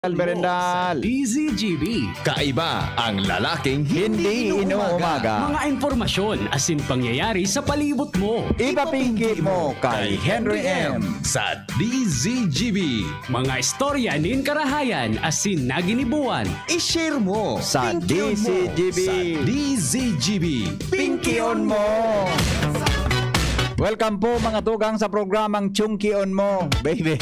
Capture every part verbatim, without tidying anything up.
Merendal. D Z G B. Kaiba ang lalaking hindi Hindi inuumaga. inuumaga. Mga impormasyon asin pangyayari sa palibot mo. Ipapingki mo kay Henry M. Sa D Z G B. Mga istorya nin karahayan asin naginibuan. I-share mo. Sa Pingkion mo. D Z G B. Sa D Z G B. Pingkion mo. Welcome po, mga tugang, sa programang Chungkion Mo, Baby.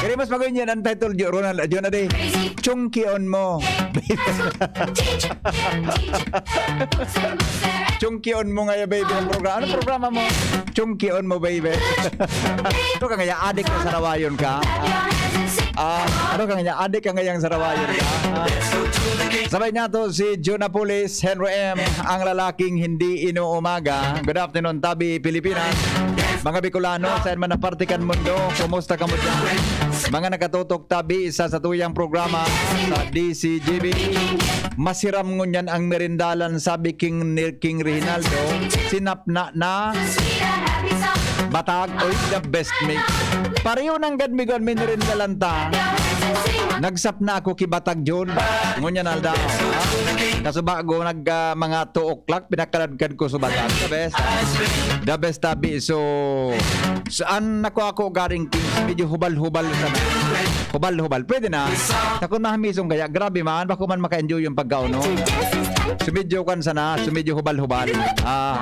Kaya mas magunyan ang title, Jo-, Ronald, Jonah Day. Chungkion Mo, Baby. Chungkion Mo ngaya, baby, ang programa. Anong programa mo? Chungkion Mo, baby. Ano ka ngaya, adik ka, sarawayon ka? Ah, ano ka ngaya, adik ka ngayang sarawayon ka? Ah. Sabay niya to si Jonah Pulis, Henry M, ang lalaking hindi inuumaga. Good afternoon, Tabi, Pilipinas. Mga Bicolano, saan man na parte kan mundo, kumusta kamo dyan? Mga nakatutok, Tabi, sa satuyang programa sa D Z G B. Masiram ngunyan ang merindalan, sabi King, ni King Reginaldo. Sinapna na batag, oy, the best mix. Pareho nang gad mi gun, merindalan ta. Nagsapna ako ki Batag John. Ngunyan aldaw, ha? Kaso bago nag, ah, mga two o'clock, pinakaladkad ko sa Batag. The best. The best, Tabi. So, saan ako, ako garing, King? Medyo hubal-hubal sana. Hubal-hubal. Pwede na. Sa kung mahamisong kaya, grabe man, bako man maka-enjoy yung pagkaon, no? So, medyo kan sana, so, medyo hubal-hubal. Ah.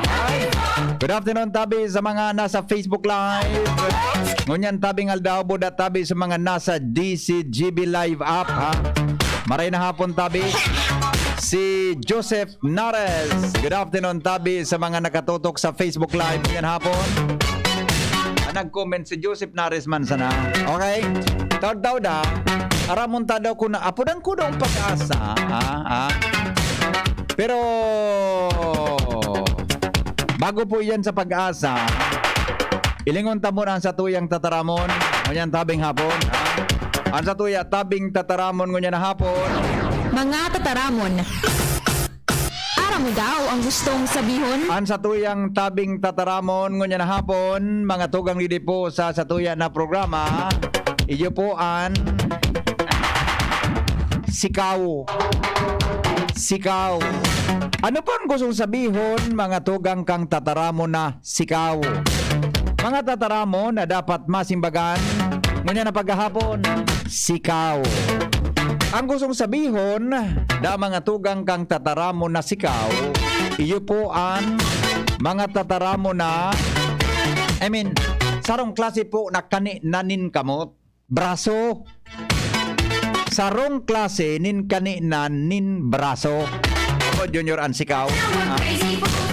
Good afternoon, Tabi, sa mga nasa Facebook Live. Ngunyan, Tabing Aldaw, buda, Tabi, sa mga nasa D Z G B Live app, ha? Maray na hapon, Tabi. Si Joseph Nares. Good afternoon, Tabi, sa mga nakatutok sa Facebook Live ngayong hapon. Ah, nag-comment si Joseph Nares man sana. Okay? Taud-taud, ah. Aramon ta daw kung na-, apudan ko daw ang Pag-asa. Ah, ah. Pero, bago po yan sa Pag-asa, ilingon ta muna ang satuyang tataramon. Ngunyan, Tabing, hapon. Ah. Ang satuya, Tabing, tataramon, ngunyan na hapon. Mga tataramon. Aram mo daw ang gustong sabihon? Ang satuyang Tabing, tataramon, ngunyan na hapon, mga tugang, didi po sa satuya na programa. Iyo po an sikaw. Sikaw. Ano po ang gustong sabihon, mga tugang, kang tataramon na sikaw? Mga tataramon na dapat masimbagan, ngunyan na paghahapon, sikaw. Ang gustong sabihon, da, mga tugang, kang tataramon na sikaw, iyo po an mga tataramon na, I mean, sarong klase po na kani na nin kamot, braso. Sarong klase nin kani na nin braso. Ako, Junior, an sikaw. Ah.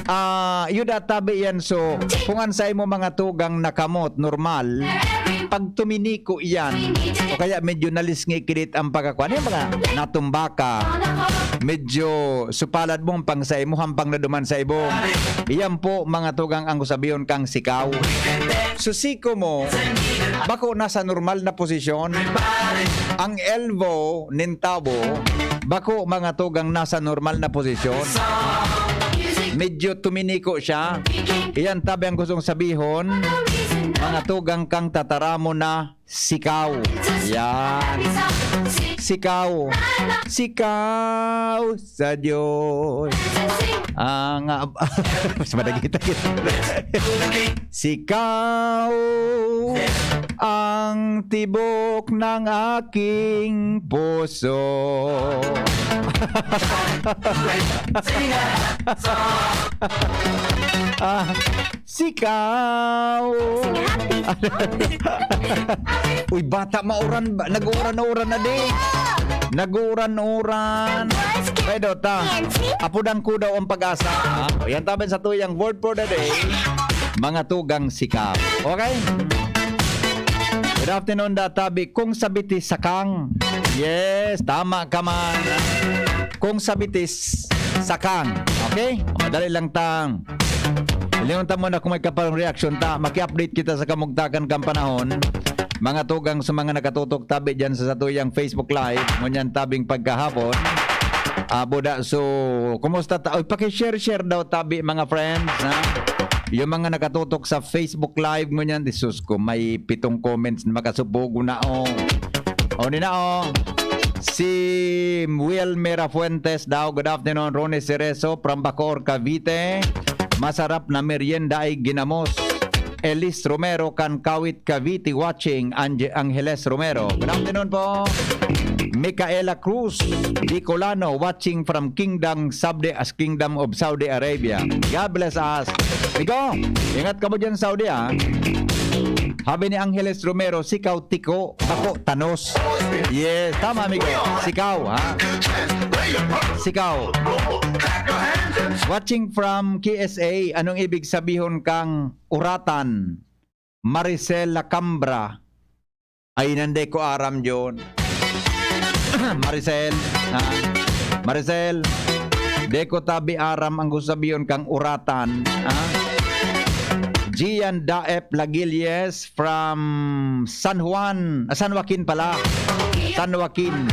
Ah, yuda, Tabi, yan. So, kung an sa imo, mga tugang, na kamot, normal, pag tuminiko yan, o kaya medyo nalisngi kilit ang pagkakuan, yung mga natumba ka, medyo supalad mo ang pang sa imo, hampang na duman sa ibong. Iyan po, mga tugang, ang sabihon kang sikaw. So, siko mo, bako nasa normal na posisyon. Ang elbow nin tawo, bako, mga tugang, nasa normal na posisyon. Medyo tuminiko siya. Iyan, Tabi, ang gustong sabihon, mga tugang, kang tataramon na sikaw. Yan. Sikaw. Sikaw sa Diyos. Ang, ah, mas madagita kita. Sikaw ang tibok ng aking puso. Ah, sikaw. Uy, bata, mauran ba? Nag-uuran-uran na di. Nag-uuran-uran. Pwede ta. Apudan ko daw ang Pag-asa. Ha? O, yan, Tabi, satuyang word for the day. Mga tugang sikaw. Okay? Good afternoon, da, Tabi. Kung sa Bitis, sakang. Yes, tama ka man. Kung sa Bitis, sakang. Okay? O, madali lang tang. Lingon ta muna kung may kaparang reaksyon ta. Maki-update kita sa kamugtakan kang panahon. Mga tugang sa mga nakatutok, Tabi, dyan sa satuyang Facebook Live, ngunyan, Tabing, pagkahapon. Ah, buda, so, kumusta ta? Oy, paki-share-share daw, Tabi, mga friends, ha? Yung mga nakatutok sa Facebook Live ngunyan, Jesus ko, may pitong comments na makasubugo na, oh. O, ni na, oh. Si Wilmera Fuentes daw, good afternoon. Ronnie Cerezo from Bacoor, Cavite. Masarap na merienda ay ginamos. Elis Romero kan Kawit, Cavite watching. Ange-, Angeles Romero. Good afternoon po. Micaela Cruz, Bicolano, watching from Kingdom, Saudi, as Kingdom of Saudi Arabia. God bless us. Amigo, ingat ka mo dyan, Saudi, ah. Sabi ni Angeles Romero, "Sikaw tiko, ako tanos." Yes, tama, amigo. Sikaw, ha? Sikaw. Watching from K S A, anong ibig sabihon kang uratan? Maricel Lacambra. Ay, nanday ko aram yun. Maricel, ha? Maricel, de ko tabi aram ang gusto sabihon kang uratan, ha? Gian Daep Lagilles from San Juan, ah, San Joaquin pala. San Joaquin.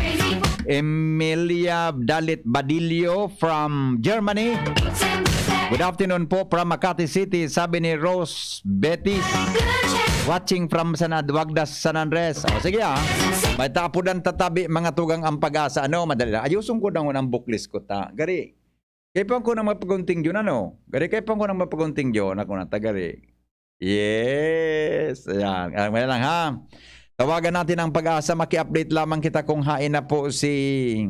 Emilia Dalit Badillo from Germany. Good afternoon po from Makati City, sabi ni Rose Betis. Watching from San Ad-, Wagdas, San Andres. O, sige, ah. May tapudan tatabi, mga tugang ang pag-asa. Ano, madali lang. Ayuson ko na ngunang buklis ko ta. Gari, kaipuhan ko na magpagunting yun, ano? Gari, kaipuhan ko na magpagunting yun. Ako na, tagari. Yes. Ayan. Ah, may lang, ha? Tawagan natin ang pag-asa. Maki-update lamang kita kung hain na po si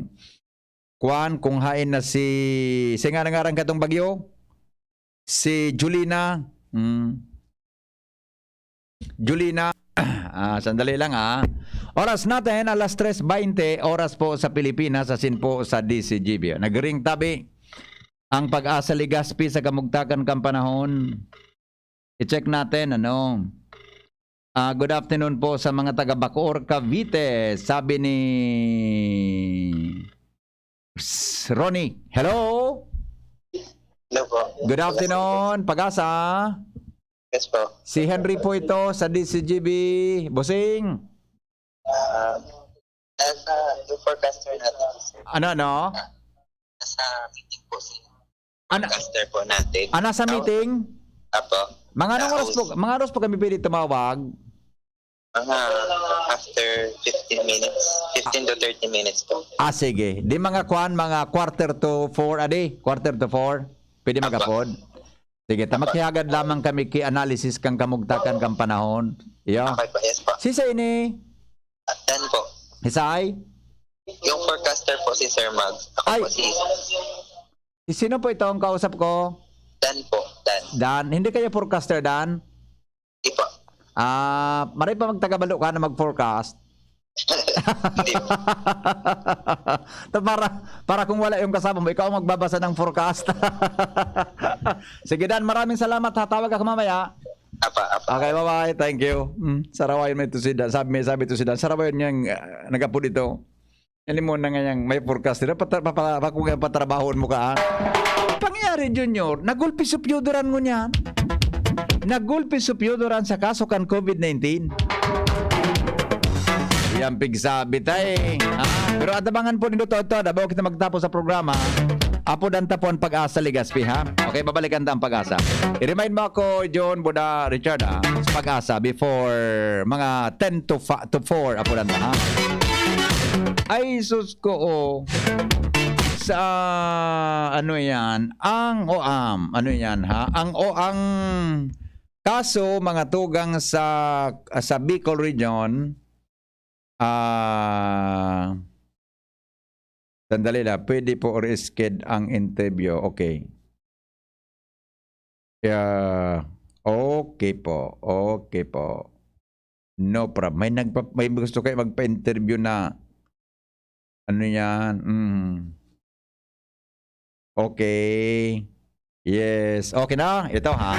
Kwan, kung hain na si, si nga nangaran katong bagyo? Si Julina. Hmm. Julina. Ah, sandali lang, ah. Oras natin, alas tres veinte, oras po sa Pilipinas, asin po sa D Z G B. Nagring tabi ang Pag-asa Legazpi sa kamugtakan kan panahon. I-check natin, ano. Ah, good afternoon po sa mga taga Bacoor, Cavite, sabi ni S-, Ronnie. Hello? Hello po. Good afternoon, Pag-asa. Yes po. Si Henry po ito sa D Z G B. Bossing. Ah, nasa, yung forecaster natin, sir. Ano, ano? Nasa meeting po si Ano? Forecaster po natin. Ah, nasa meeting? Apo. Mga anong oras po, mga oras po kami pwede tumawag? Mga after fifteen minutes, fifteen to thirty minutes po. Ah, sige. Di mga kwan, mga quarter to four, adi? Quarter to four? Pwede Apo. Mag-apod? Sige, ta Apo. Maghihagad lamang kami ki analysis kang kamugtakan kang panahon. Iyo. Okay po, yes po. Si sa ini? At Dan po. Isay? Yung forecaster po si Sir Mag. Ako Ay. Po si Si sino po ito ang kausap ko? Dan po, Dan. Dan. Hindi kayo forecaster, Dan? Di po. Ah, maray pa magtagabalo ka na mag-forecast. Hindi po. Ta para, para kung wala yung kasama mo, ikaw ang magbabasa ng forecast. Sige, Dan, maraming salamat, ha. Tawag ako mamaya. Apa, apa. Okay, bye-bye. Thank you. Mm, sarawayon mo ito si Dan. Sabi, may sabi ito si Dan. Sarawayon niyang, ah, nag-apod ito. Alam mo na nga yang may forecast nila, pata-, papa-, pa-, kung patrabahon mo ka, ah. Pangyayari, Junior, nagulpi si Piodoran ngunyan. Nagulpi si Piodoran sa kaso kan COVID nineteen. Yan pigsabi, tay. Ah, pero atabangan po nito to, to, bago kita magtapos sa programa. Apo dan tapon Pag-asa Legazpi, ha? Okay, babalikan ta ang Pag-asa. I-remind mo ako, John Buda Richard, ah, sa Pag-asa before mga ten to fa-, to four, apo dan ta, ha? Ay, sus ko, oh. Sa, ano yan? Ang, o, am, ano yan, ha? Ang, o, ang kaso, mga tugang sa, sa Bicol Region, ah, sandali lang, pwede po resched ang interview. Okay. Yeah. Okay po. Okay po. No problem. May nagpa-, may gusto kayo magpa-interview na ano yan? Mm. Okay. Yes. Okay na? Ito, ha?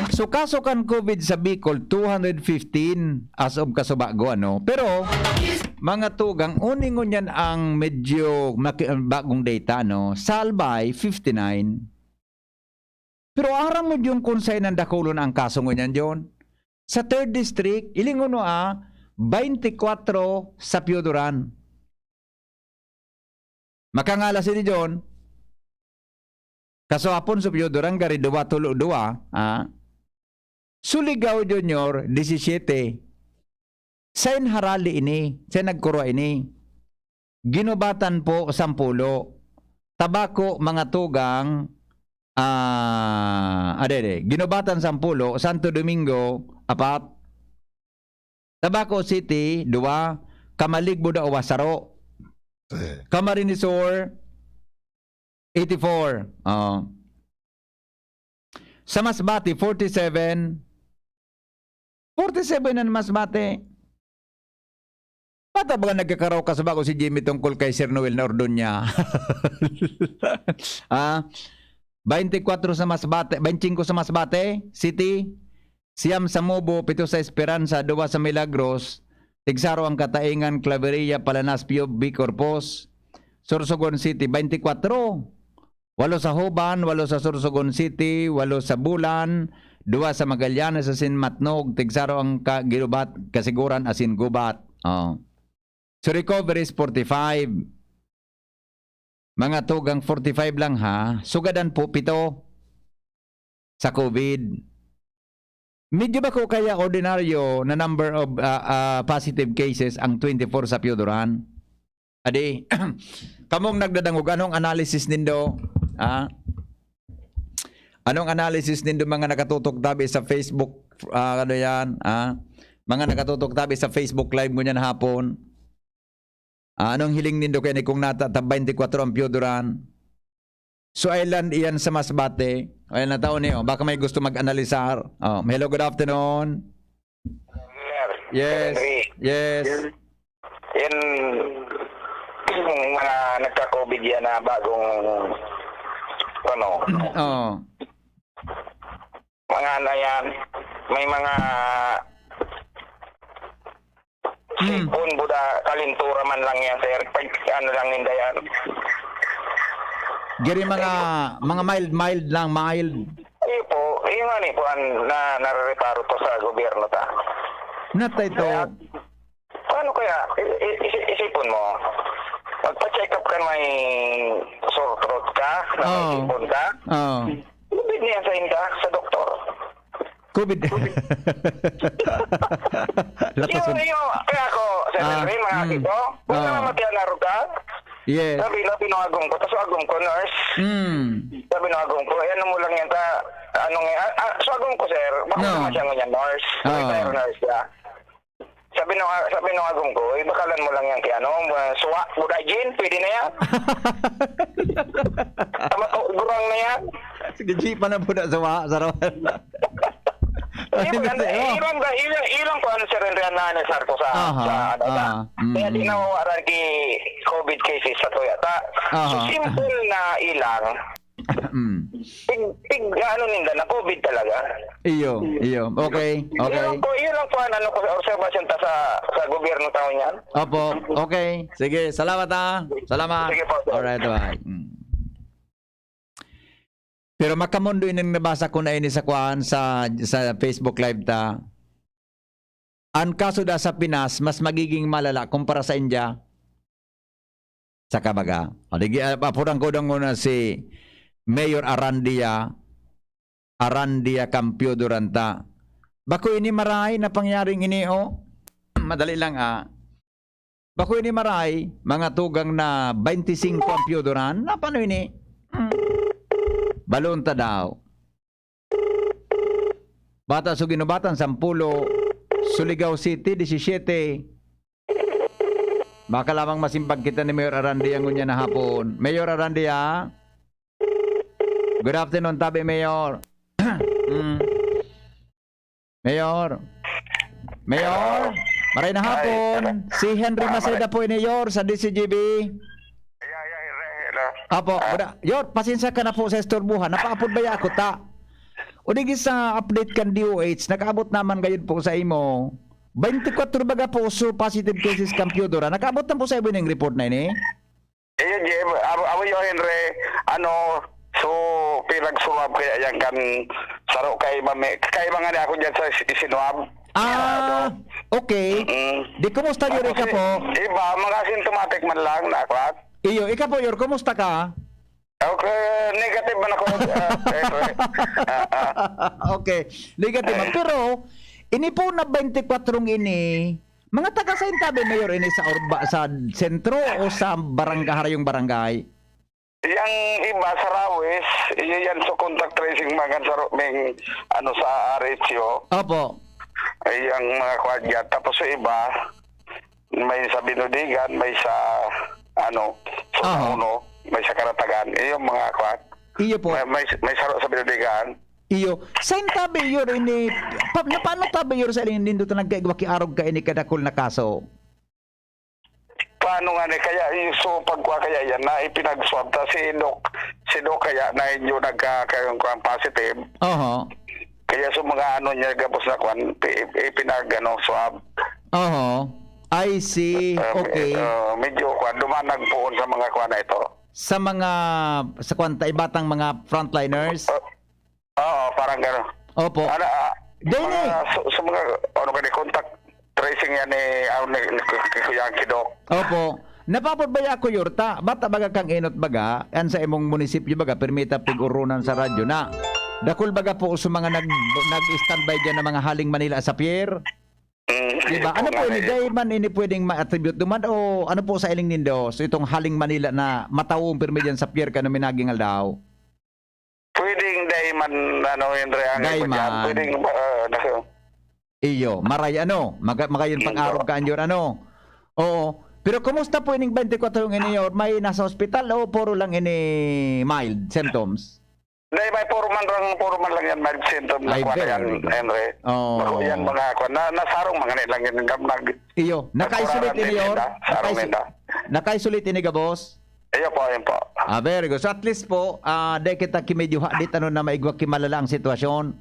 So, kaso kan COVID sa Bicol, two hundred fifteen as of kasubago, ano? Pero, mga tugang, uningon yan ang medyo maki-, bagong data, no? Sa Albay, fifty-nine. Pero aram mo yung kung saan ang dakulon ang kaso ngunyan, John? Sa third district, ilingon mo, ah, twenty-four sa Piodoran. Makangala si John. Kasuapon sa Pio Duran, gari duwa, tulo, duwa, ah. Surigao Junior, disisiyete. Sain harali ini? Sain nagkurwa ini? Guinobatan po, sampulo. Tabaco, mga tugang, ah, ade, ade. Guinobatan, sampulo. Santo Domingo, apat. Tabaco City, duwa. Camalig, Buda, Uwa, saro. Eh. Camarines Sur, eighty-four. Oo. Sa Masbate, forty-seven. Forty-seven ang Masbate. Bata ba nagkakaraw ka sa bago si Jimmy tungkol kay Sir Noel na ordonya? Ah, twenty-four sa Masbate, twenty-five sa Masbate City, siyam sa Mobo, pito sa Esperanza, duwa sa Milagros, tigsaro ang Kataingan, Claveria, Palanas, Piob, Corpus, Sorsogon City, twenty-four. Walo sa Hoban, walo sa Sorsogon City, walo sa Bulan, duwa sa Magallanes asin Matnog, tigsaro ang ka-, Ginubat, Kasiguran asin Gubat. Oh. So, recovery is forty-five. Mga tugang forty-five lang, ha. Sugadan po, pito sa COVID. Medyo bako kaya ordinaryo na number of, ah, ah, positive cases ang twenty-four sa Pioduran. Adi, kamong nagdadangog, anong analysis nindo? Ah? Anong analysis nindo, mga nakatutok tabi sa Facebook, ah, ano yan, ah? Mga nakatutok tabi sa Facebook Live ngunyan hapon? Ah, anong hiling nindo kaya ni kung nata ta twenty-four ang Pioduran? So, island iyan sa Masbate. Ayan na tao niyo. Baka may gusto mag-analisar. Oh, hello, good afternoon. Sir, Yes. Sir Henry. Yes. Yan, yan, yung mga nagka-COVID yan na bagong, ano, Oh. mga ano yan, may mga Hmm. sipon, buda, kalintura man lang yan, sir. Pag ano lang ninda yan. Giri mga, mga mild, mild lang, mild. Iyo po, iyo nga ni po ang na, narereparo po sa gobyerno ta. Natay to. Kaya, paano kaya? I-, i-, isi-, isipon mo, magpa-check up ka, may sore throat ka, na may Oo. sipon ka, Oo. lubid niya sa inda, sa doktor. COVID. Lapason. Iyo, iyo, kaya ako, Sir Ah, Henry, mga mm. tito, kung Ah. naman matiyan na ruga, Yes. sabi, sabi ng agom ko, tas agom ko, nurse. Mm. Sabi ng agom ko, "Eh, ano mo lang yan, ta, ano nga, ah, ah, so agom ko, sir, bako No. naman siya ngunyan, nurse. Oo. Retired nurse siya." Sabi ng, sabi ng agom ko, "Eh, bakalan mo lang yan kay ano, mga suwa, buda, Jin, pwede na yan." Tama to, gurang na yan. Sige, G pa na po na sa wa-, sa rawan. Ilang, Ano ba ilang, sa'yo? ilang, ilang, ilang ko ano, sir, Henry, ang naanasar ko sa, Aha, sa, ano, sa, aha, kaya di mm. nawawaran ki COVID cases sa tuya. Ta, Aha. so, simple na ilang, Mm. tig, tig, ano ninda, na COVID talaga. Iyo, iyo. Okay, okay. Ilang ko, ilang ko, ano, ano ko, obserbasyon ta sa, sa gobyerno taon yan. Opo, okay. Sige, salamat, ha. Salamat. Sige po, sir. Alright, bye. Mm. Pero makamundo ining nabasa ko na ini sa kuan, sa, sa Facebook Live ta. An kaso da sa Pinas mas magiging malala kumpara sa India. Saka baga. O, di gi-, ah, apuran ko daw nguna si Mayor Arandia, Arandia Campio Duranta. Bako ini maray na pangyaring ini, o. Madali lang, ah. Bako ini maray, mga tugang na twenty-five ang piyuduran. Na paano ini? Hmm. Balon ta daw. Bata sa Ginubatan, sampulo. Surigao City, disisiyete. Baka lamang masimbag kita ni Mayor Arandia ngunyan na hapon. Mayor Arandia? Good afternoon, tabi, Mayor. Mm. Mayor? Mayor? Maray na Ay, hapon. Si Henry Ah, Maceda maray. po ini, Yor, sa D C G B. Yeah, yeah, yeah, yeah. Apo, Ah. buda, Yor, pasensya ka na po sa istorbuhan. Napaapod ba ako, ta? O di sa update kan D O H, nakaabot naman gayud po sa imo. Twenty-four baga po so positive cases kan Piodora. Nakaabot na po sa imo ning report na ini? Iyo, Jim, amo, amo yo, Henry, ano, so, pinag-swab kaya yan kan saro kay mami, kay mga ni ako dyan sa si-, sinwab. Ah, Ano? okay. Mm-mm. Di, kumusta, Yor, Tapos, ika po? i-, iba, mga asymptomatic man lang, nakwat. Iyo, ika po, Yor, kumusta ka? Okay, negative man ako, ah, Henry. Ah, ah. Okay, negative man. Pero, ini po na twenty-four ini, mga taga saan tabi, Mayor, ini sa urba, sa sentro o sa barangay, harayong barangay? Yang iba sa Rawis, iyo yan sa contact tracing, mga sa ro-, may, ano, sa R H U. Opo. Ay, ang mga kwan dyan. Tapos sa iba, may sa Binudigan, may sa, ano, sa Aha. Uno, may sa Karatagan. Iyo, mga kwan. Iyo po. May, may, may saro sa Binudigan. Iyo. Saan tabi, Yor, ini, pa, na, paano tabi, Yor, sa iling nindot na nagkaigwa ki arog ka ini kadakul na kaso? Paano nga ni, kaya yung so pagkuha kaya yan na ipinag-swab ta si Doc, si Doc kaya na yung nagka-, kayong kuwan positive. Oho. Kaya sa mga ano niya, gabos na kuwan, pi-, ipinag-, ano, swab. Oho. I see. Uh, Okay. uh, medyo kuwan, dumanag poon sa mga kuwan na ito. Sa mga, sa kuwan, ta-, ibatang mga frontliners? Uh, Oo, parang gano'n. Opo. Ano, ah, Dene. Mga, sa, sa mga, ano ka ni, contact tracing yan ni, ah, ni, ni, ni Kuya Angki, Doc. Opo. Napapod ba ako, Yorta? Bata baga kang inot baga, yan sa imong munisipyo baga, permita pig-urunan sa radyo na. Dakul baga po sa mga nag, nag-standby dyan ng mga haling Manila sa pier? Mm, Diba? Ano po, nga, ini, eh. Dai man ini pwedeng ma-attribute duman o ano po sa iling nindo? So, itong haling Manila na matawong pirmi dyan sa pier kan minaging aldaw? Pwedeng dai man, ano, Henry, ang Dai iba dyan. man. Pwedeng, ah, nasa Iyo, maray ano, maga-, magayon Mm, pang-arog po. ka, Anyor, ano? Oo. Pero kumusta po ining twenty-four yung ini, Yor? May nasa ospital o puro lang ini mild symptoms? Dai, may puro man lang, puro man lang yan, mild symptom na Ay, kuwan na yan, very good. Henry. Oo. Bako yan, mga kuwan. Na, nasarong mga nilang yan, nag-, nag-, Iyo, naka-isolate nagkurarantin ini, Yor? nila, sarong Naka-iso-, nila. naka-isolate ini, gabos? Iyo po, yun po. Ah, very good. So, at least po, ah, dai kita ki medyo hadit, ano, na maigwa ki malala ang sitwasyon.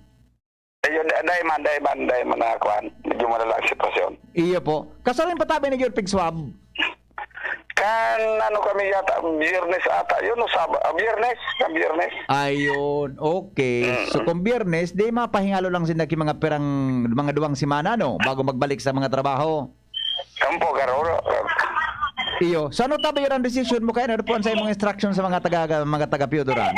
Ayun, da-, dai man, dai man, dai man na kuwan. Medyo malala ang sitwasyon. Iyo po. Kasarin pa tabi ni Yor Pig Swab? Kan ano kami yata, Biyernes ata. Yun, o Sab-, ah, Biyernes, kan Biyernes. Ayun, okay. Mm. So, kung Biyernes, di mapahingalo lang sinda ki mga pirang, mga duwang semana, no? Bago magbalik sa mga trabaho. Kampo, garo. Iyo. So, ano tabi yun ang desisyon mo? Kaya ano po ang sa imong instruction sa mga taga, mga taga Piodoran?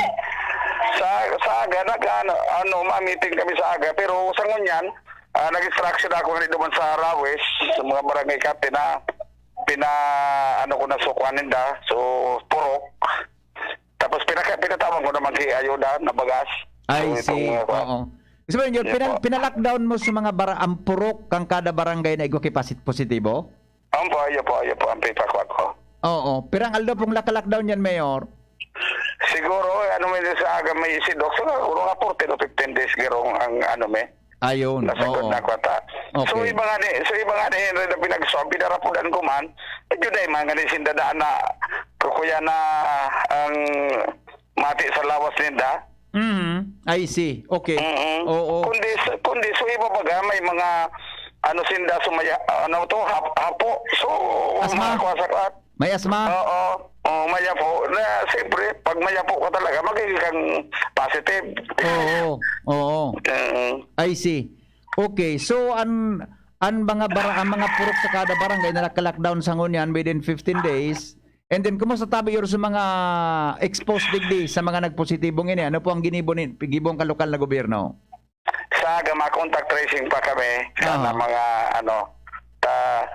Sa, sa aga, nag, ano, ano, ma-meeting kami sa aga. Pero sa ngunyan, ah, nag-instruction ako nga duman sa Rawis, sa mga barangay captain na pina, ano ko na, sukuan ninda. So, purok. Tapos pinaka-, pinatawan ko naman si Ayuda na bagas. I So, itong, see. uh, Oo. Gusto mo yun, Yan pinal-, po. pinalockdown mo sa mga bara-, ang purok kang kada barangay na igwa ki pasit-, positibo? Opo, ayo po, ayo po ang pipakwa ko. Oo. Pirang aldaw pong naka-lockdown yan, Mayor? Siguro, eh, ano, may sa aga may isidok, siguro nga fourteen o fifteen days garong ang, ano, may Ayun, nasagod oo. na kwata. So, Okay. iba nga ni, so, iba nga ni Henry na pinagsuam, pinarapudan ko man, medyo dahil man nga ni sindadaan na, kukuya na ang mati sa lawas ninda. Mm, I see. Okay. Mm-mm. Oo. Kundi, kundi, so, iba baga, may mga, ano, sinda, sumaya, ano to, hap-, hapo. So, Asma? mga kuha sa kuha. May asma? Oo. Oh, mayapo. Na, siyempre, pag mayapo ka talaga, magiging kang positive. Oo. Oo. Mm. I see. Okay. So, an, an mga bara-, ang mga purok sa kada barangay na naka-lockdown sa ngunyan within fifteen days, and then, kumusta tabi, Yor, sa mga exposed digdi, sa mga nagpositibong ini? Ano po ang ginibo ni, gibong ka lokal na gobyerno? Sa aga, ma-contact tracing pa kami. Sa Oo. mga, ano, ta,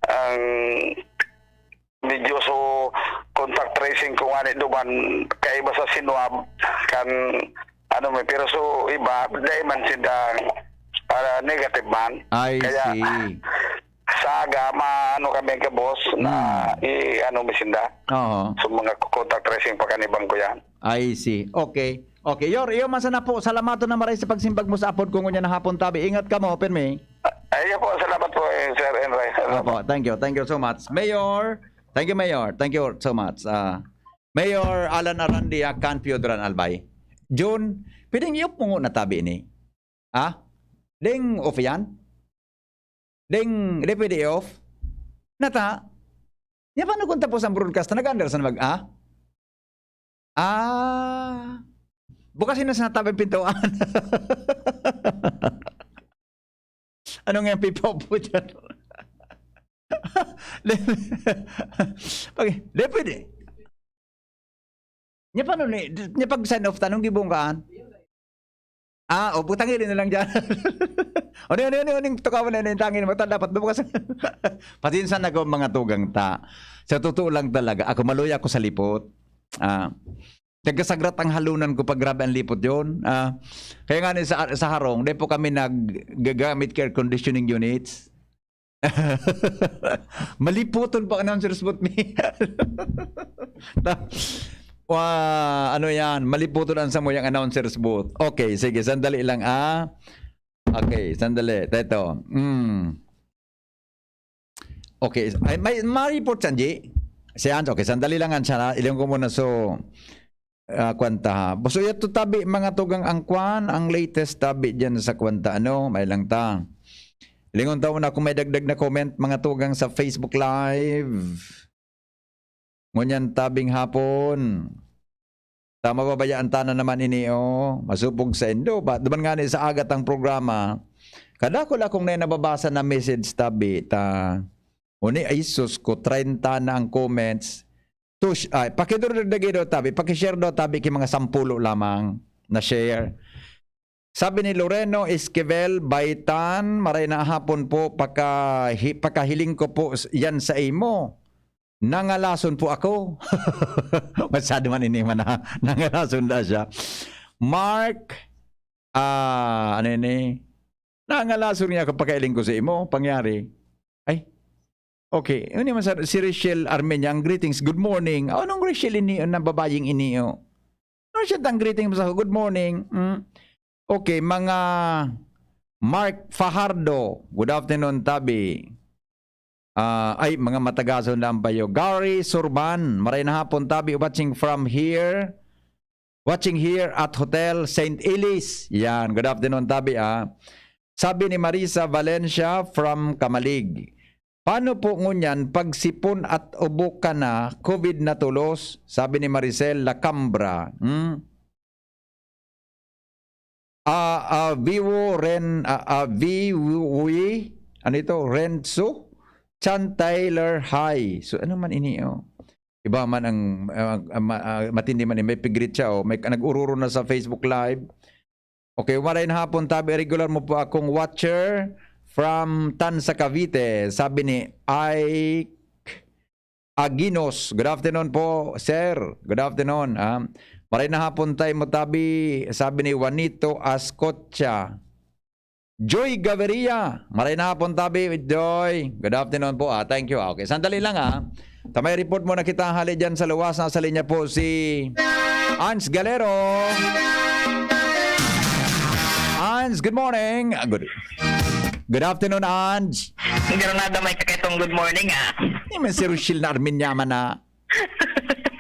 ang medyo so contact tracing ko nga ni duman kaiba sa sinwab kan ano may, pero so iba, dai man sinda, ah, negative man. I Kaya see. sa aga, maano kami ka boss na Hmm. i-ano mi sinda. Oo. So mga contact tracing pa kanibang ko yan. I see. Okay. Okay. Yor, iyo man sana po. Salamaton na maray sa pagsimbag mo sa apod ko ngunyan na hapon tabi. Ingat ka mo, pirmi. Ay, po, salamat po, eh, Sir Enright. Salamat. Opo, thank you. Thank you so much. Mayor, thank you, Mayor. Thank you so much. Ah, Mayor Alan Arandia, Can Piodoran Albay. Jun, pwedeng i-off mo na tabi ini. Ha? Ding off yan? Ding, di pwede i-off? Nata? Yan, paano kung tapos ang broadcast na nag-under sa mag-, ah? Ah. Bukas yun na sa natabing pintuan. Ano nga yung pipopo dyan? Pag, di pwede. Nya paano ni, nya pag sign off ta, anong gibonggaan? Ah, o, putangin na lang dyan. Ano, ano, ano, ano, yung tukawan na, ano, yung tangin, mata, dapat bukas. Pasensya na ko, mga tugang ta. Sa totoo lang talaga, ako, maluya ako sa lipot. Ah, nagkasagrat ang halunan ko pag grabe ang lipot yon. Ah, kaya nga ni sa, sa harong, di po kami naggagamit ka air conditioning units. Malipoton pa announcer's booth ni. Ta-, wa-, ano yan? Malipoton ang samuyang announcer's booth. Okay, sige, sandali lang, ah. Okay, sandali. Teto. Mm. Okay, ay, may, may report, Sanji? Si Hans, okay, sandali lang, Hans, ha? Ilang ko muna, so, ah, kwan ta, ha? So, yato tabi, mga tugang ang kwan, ang latest tabi dyan sa kwan ta, ano, may lang ta. Lingon ta muna kung may dagdag na comment, mga tugang sa Facebook Live. Ngunyan tabing hapon. Ta mababayaan ta na naman ini, oh. Masupog sa indo. Ba, duman nga ni sa agat ang programa, kadakul akong na nababasa na message tabi, ta. Uni, ay sus ko, treinta na ang comments. Tush, ay, pakidurdag daw tabi, pakishare daw tabi ki mga sampulo lamang na share. Sabi ni Loreno Esquivel Baitan, "Maray na hapon po, pakahi-, pakahiling ko po s-, yan sa imo. Nangalason po ako." Masyado man ini man na, nangalason na siya. Mark, ah, ano ini? "Nangalason niya ako, pakahiling ko sa imo, pangyari." Ay, okay. Ano naman sa, si Rachel Armenia, ang greetings, "Good morning." Oh, anong Rachel ini, na babayeng ini, oh? Ano siya tang greeting mo sa, "Good morning." Mm. Okay, mga Mark Fajardo, "Good afternoon, Tabi." Ah, ay, mga matagason lang bayo. Gary Surban, "Maray na hapon, Tabi, watching from here. Watching here at Hotel Saint Elise." Yan, good afternoon, Tabi, ah. Sabi ni Marisa Valencia from Camalig, "Paano po ngunyan pag sipon at ubo ka na, covid na tolos?" Sabi ni Maricel Lacambra. Hmm? Ah, ah, Vivo Ren, ah, ah, Vivo, ano ito? Renzo? Chan Tyler High. So, ano man ini, oh? Iba man ang, ah, ah, ma-, ah, matindi man, eh. May pigrit siya, oh. May nag-ururo na sa Facebook Live. Okay, maray na hapon, Tabi. Regular mo po akong watcher from Tansa, Cavite. Sabi ni Ike Aguinos. Good afternoon po, sir. Good afternoon. Ah, maray na hapon tayo mo, Tabi. Sabi ni Juanito Ascocha. Joy Gaviria. Maray na hapon, Tabi. Joy, good afternoon po. Ah, thank you. Ah, okay, sandali lang, ah. Tamay report muna kita hali dyan sa luwas. Nasa linya po si Ans Galero. Ans, good morning. Ah, good, good afternoon, Ans. Hindi rin na damay ka kaitong good morning, ah. Hindi man si Rochelle na Armin yaman na.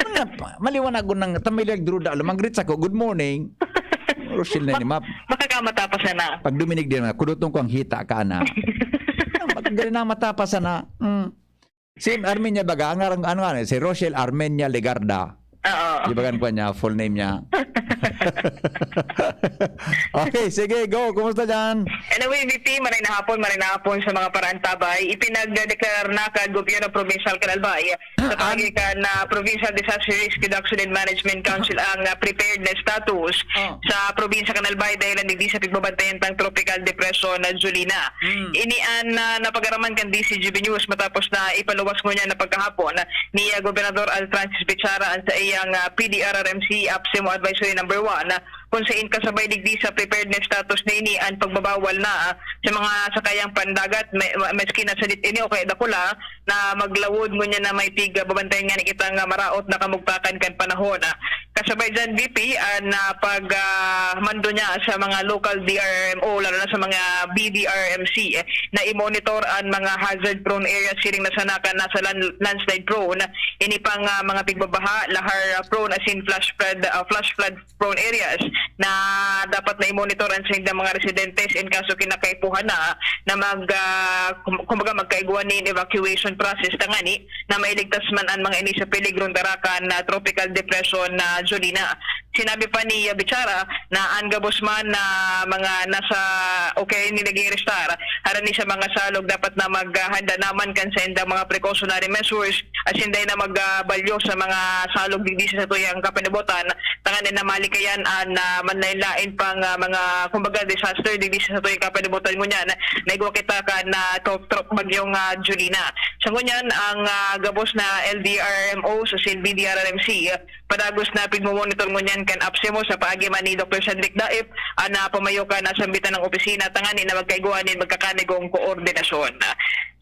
Ano pa? Maliwanag ko nang tamilag druda. Alam, ang greet sa ko, "Good morning." Rochelle na ni Map. Baka ka matapos na na. Pag duminig din na, kuduton ko ang hita ka na. Pag galing na matapos na. Mm. Si Armenia baga, ang arang-, ano nga, si Rochelle Armenia Legarda. Oo. Di ba ganun pa niya, full name niya? Okay, sige, go. Kumusta dyan? Anyway, V P, maray na hapon, maray na hapon sa mga paraantabay. Ipinagdeklara na kan Gobyerno Probinsyal kan Albay sa An- pamagitan na Provincial Disaster Risk Reduction and Management Council ang, ah, preparedness status Oh. sa probinsya kan Albay dahil digdi sa pigbabantayan tang Tropical Depression na Jolina. Mm. Ini an, ah, napag-araman kan D Z G B News matapos na ipaluwas ngunyan na pagkahapon ni, ah, Gobernador Al Francis Bichara an sa iyang, ah, P D R R M C APSEMO Advisory Number One, ah, kung sain kasabay digdi sa preparedness status na ini an pagbabawal na, ah, sa mga sakayang pandagat, may, ma-, maski na sadit ini o kaya dakula, na maglawod ngunyan na may pig-, ah, babantayan nga ni kitang, ah, maraot na kamugtakan kan panahon, ah. Kasabay dyan, V P, an, ah, pag, ah, mando niya sa mga local D R R M O, lalo na sa mga B D R M C, eh, na i-monitor an mga hazard-prone areas, siring na sana kan nasa land-, landslide prone, ini pang, ah, mga pigbabaha, lahar, ah, prone, asin flash flood, ah, flash flood prone areas na dapat na i-monitor an saindang mga residentes in kaso kinakaipuhan na, na mag, ah, kum-, kumbaga, magkaigwa nin evacuation process tangani na mailigtas man an mga ini sa peligrong darakan na Tropical Depression na Jolina. Sinabi pa ni Bichara na an gabos man na mga nasa o kaya ni nag-i-restar harani sa mga salog dapat na maghanda naman kan saindang mga precautionary measures asin dai na mag, ah, balyo sa mga salog digdi sa satuyang kapanabotan, tanganing na malikayan an, ah, manlaen-laen pang, ah, mga, kumbaga, disaster digdi sa satuyang kapanabotan ngunyan na igwa kita kan, ah, tro-, tro-, bagyong, ah, Jolina. Sa ngunyan, ang, ah, gabos na L D R M O sa sin B D R R M C, padagos na pigmo-monitor ngunyan kan APSEMO sa paagi man ni Doktor Cedric Daip, ah, na pamayo kan nasambitan na opisina tanganing na magkaigwa nin magkakanigong koordinasyon.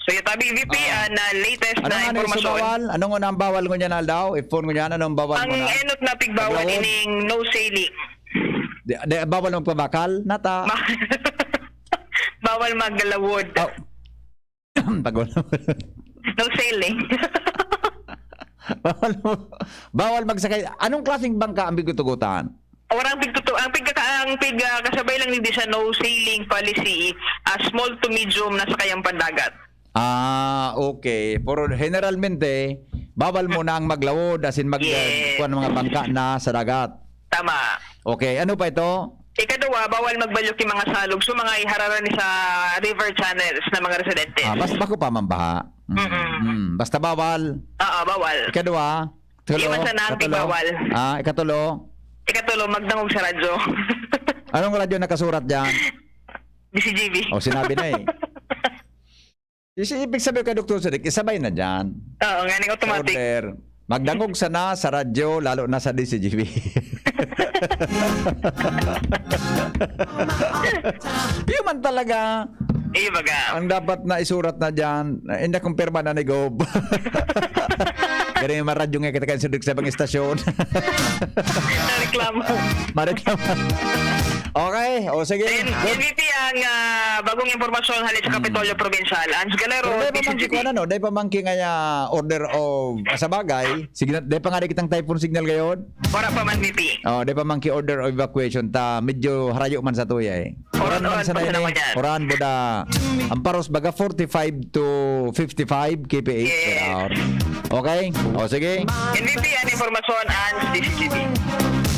So, iyo tabi, V P, Ah. ah, na latest Ano na nga na yung impormasyon. Sumawal? Ano nga na ang bawal ngunyan, Aldaw? Iphone ngunyan, anong bawal Ang mo na? enot na pigbawal Paglawod? ining no sailing. Di, di, bawal magpabakal? Nata. Ma-, bawal maglawod. Oh. Pag wala. No sailing. Bawal mo, bawal magsakay. Anong klaseng bangka ang pigtutugutan? Warang pigtutu-, ang pigkaka-, ang pig-, ah, kasabay lang digdi sa no sailing policy, ah, small to medium na sakayang pandagat. Ah, okay. Pero generalmente, bawal mo na ang maglawod, as in mag-, Yes. kuwan ng mga bangka na sa dagat. Tama. Okay, ano pa ito? Ikaduwa, bawal magbalyo ki mga salog. So, mga ihararan ni sa river channels na mga residentes. Ah, basta bako pa mambaha. Mm. Mm-mm. Mm, basta bawal. Oo, bawal. Ikaduwa, Di tulo, man sana ang ikatulo. Bawal. Ah, ikatulo. Ikatulo, magdangog sa radyo. Anong radyo nakasurat dyan? D C G B. O, sinabi na eh. Isi-, ibig sabihin kay Doktor Sudik, isabay na dyan. Oo, nganing automatic. Order. Magdangog sana sa radyo, lalo na sa D C G B. Yun man talaga. Iyo baga. Ang dapat na isurat na dyan, na, "Inda kumpirma na ni Gob." Ganun yung mga radyo nga kita kayo sa ibang istasyon. Mareklamo. Mareklamo. Okay, o sige. Then, Gob. N V P ang, ah, bagong impormasyon hali sa Hmm. Kapitolyo Probinsyal. Hans Galero, Pero dai pa man D C G B. Ki-, ano, no? Dai pa man ki ngaya order of, ah, sa bagay, signal, dai pa nga di kitang typhoon signal ngayon. Wala pa man, V P. Oh, dai pa man ki order of evacuation ta, medyo harayo man sa tuya eh. Oran, oran man oran sana pa yun sana eh. Ko dyan. Oran buda. Ang paros baga forty-five to fifty-five K P H per Yes. hour. Okay? O, sige. N V P, ang impormasyon, ang D C G B.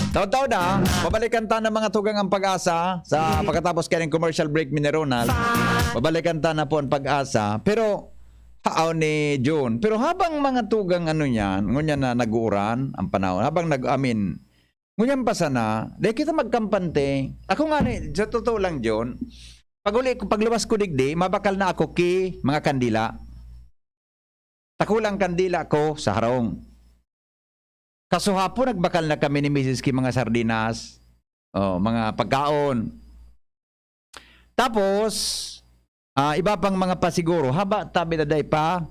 Taon-taon na, babalikan ta ng mga tugang ang pag-asa sa pagkatapos kaning commercial break, Mini Ronald. Babalikan ta na po ang pag-asa. Pero, haaw ni June. Pero habang mga tugang ano niyan, ngunyan na nag-uuran ang panahon, habang nag-, I mean, ngunyan pa sana, dahil kita magkampante. Ako nga ni, sa totoo lang, June, pag-uli ko, pagluwas ko digdi, mabakal na ako ki mga kandila. Takulang kandila ko sa harong. Kasuhapon, nagbakal na kami ni misis ki mga sardinas, oh, mga pagkaon. Tapos, ah, iba pang mga pasiguro, haba tabi na dai pa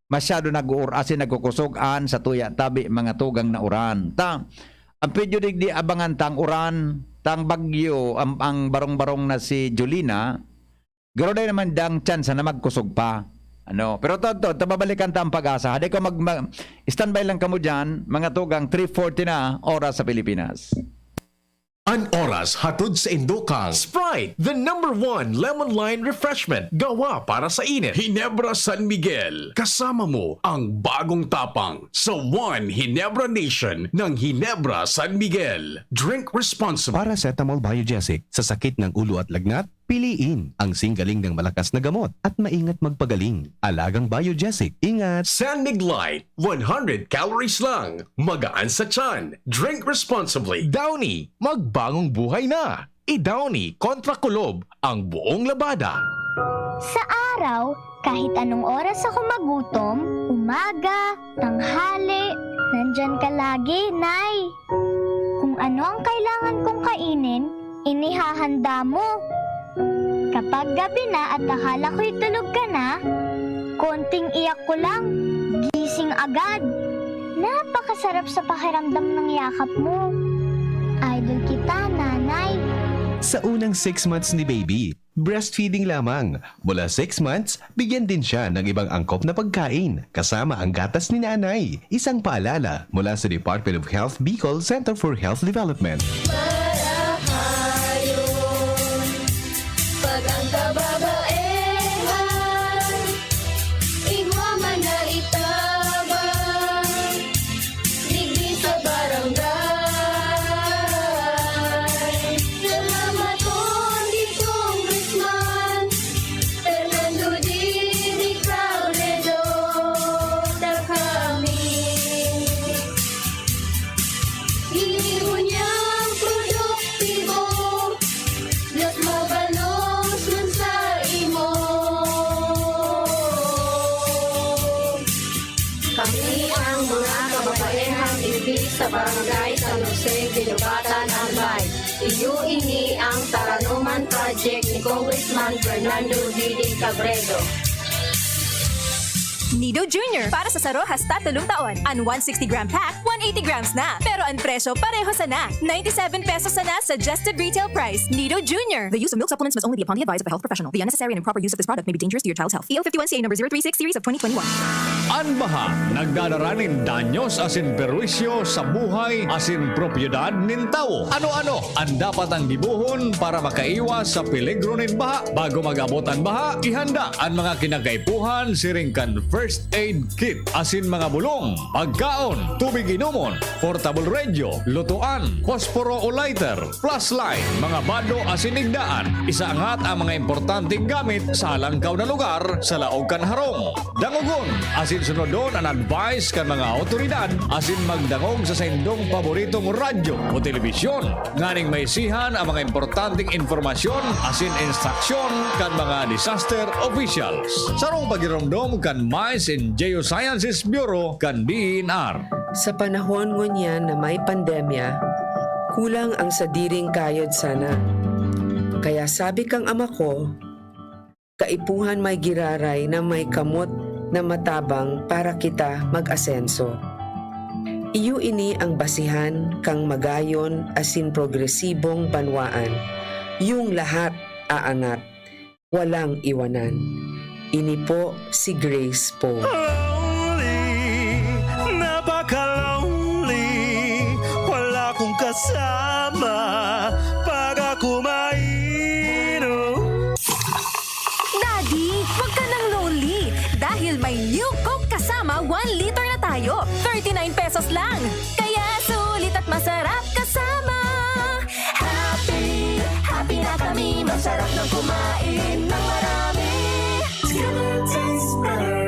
masyado nag-uur-, asin nagkukusog an sa tuya tabi mga tugang na uran. Ta, ang pedyo digdi abangan tang uran, tang bagyo, ang, ang barong-barong na si Jolina, garo dai naman dang tsansa na magkusog pa. Ano? Pero to, to, to, babalikan ta ang pag-asa. Hadi ko mag, mag-, standby lang kamo dyan, mga tugang, three forty na oras sa Pilipinas. An oras hatod sa indokang Sprite, the number one lemon lime refreshment, gawa para sa init. Ginebra San Miguel, kasama mo ang bagong tapang sa One Ginebra Nation ng Ginebra San Miguel. Drink responsibly. Paracetamol Biogesic, sa sakit ng ulo at lagnat, piliin ang singgaling ng malakas na gamot at maingat magpagaling. Alagang Biogesic, ingat! San Mig Light, one hundred calories lang. Magaan sa tiyan. Drink responsibly. Downy, magbagong buhay na. I-Downy kontra kulob ang buong labada. Sa araw, kahit anong oras ako magutom, umaga, tanghali, nandyan ka lagi, Nay. Kung ano ang kailangan kong kainin, inihahanda mo. Kapag gabi na at akala ko'y tulog ka na, konting iyak ko lang, gising agad. Napakasarap sa pakiramdam ng yakap mo. Idol kita, Nanay. Sa unang six months ni baby, breastfeeding lamang. Mula six months, bigyan din siya ng ibang angkop na pagkain, kasama ang gatas ni nanay. Isang paalala mula sa Department of Health Bicol Center for Health Development. Marahayon, pag ang kababaehan, igwa man na itabang, digdi sa barangay. Salamat, Congressman Fernando Dini Robredo, dakha Sa Barangay San Jose, Guinobatan, Albay. Iyo ini ang Taranoman Project ni Congressman Fernando Didi Cabredo. Nido Junior para sa saro hasta tolong taon. An one sixty gram pack, one eighty grams na. Pero an presyo pareho sana. Ninety-seven pesos sana suggested retail price. Nido Junior. The use of milk supplements must only be upon the advice of a health professional. The unnecessary and improper use of this product may be dangerous to your child's health. E L fifty-one C A number zero three six series of twenty twenty-one. An baha nagdadara nin danyos asin perwisyo sa buhay asin propiedad nin tawo. Ano-ano an dapat ang gibohon para makaiwas sa peligro nin baha? Bago mag-abot an baha, ihanda an mga kinakaipuhan siring kan first aid kit asin mga bulong, pagkaon, tubig inomon, portable radio, lutoan, posporo o lighter, flashlight, mga bado asin igdaan. Isaangat ang mga importanteng gamit sa halangkaw na lugar sa laog kan harong. Dangogon asin sunodon an advice kan mga awtoridad asin magdangog sa saindong paboritong radyo o telebisyon nganing maisihan ang mga importanteng impormasyon asin instruksyon kan mga disaster officials. Sarong pagiromdom kan Mines and Geosciences Bureau kan D E N R. Sa panahon ngunyan na may pandemya, kulang ang sadiring kayod sana. Kaya sabi kang ama ko, "Kaipuhan may giraray na may kamot na matabang para kita mag-asenso." Iyo ini ang basihan kang magayon asin progresibong banwaan. Yung lahat aangat, walang iwanan. Ini po si Grace Poe. Lonely, napaka-lonely. Wala kong kasama pag ako mainom. Daddy, wag ka nang lonely. Dahil may New Coke Kasama, one liter na tayo. Thirty-nine pesos lang. Kaya sulit at masarap kasama. Happy, happy na kami. Masarap ng kumain ng marami. Together tastes better.